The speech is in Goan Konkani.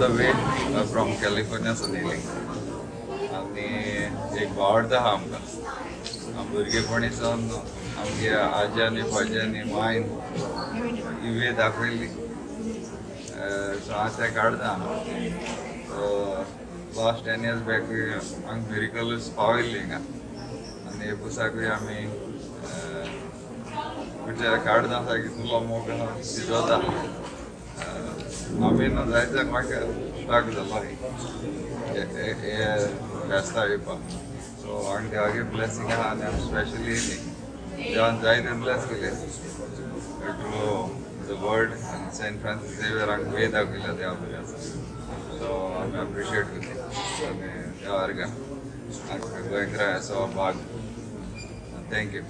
the way from California सून येयली आनी एक भावार्थ आहा आमकां. भुरगेपणी सावन आमगे आजी आनी पाजी आनी मायन ही वे दाखयली, सो हांव तें काडटा. सो लास्ट 10 इयर्स बॅक हांगा मिरिकलूच पावयल्ली हिंगा आनी हे पुसाकूय आमी म्हणजे काडता सारकी तुलो मोग आहा शिजोता. आमी न्हू जायते म्हाका स्टार्ट जालो हे फेस्ता येवपाक. सो हांगा देवागे ब्लेसिंग आहा आनी आमी स्पेशली देवान जायते ब्लेस केले थ्रू the world आनी सेंट फ्रांसीस झेवियर हांगा वे दाखयला देवा बरें आसा. सो आमी अप्रिशिएट करता आनी देवा आर्गां गोंयकारां असो भाग. Thank you.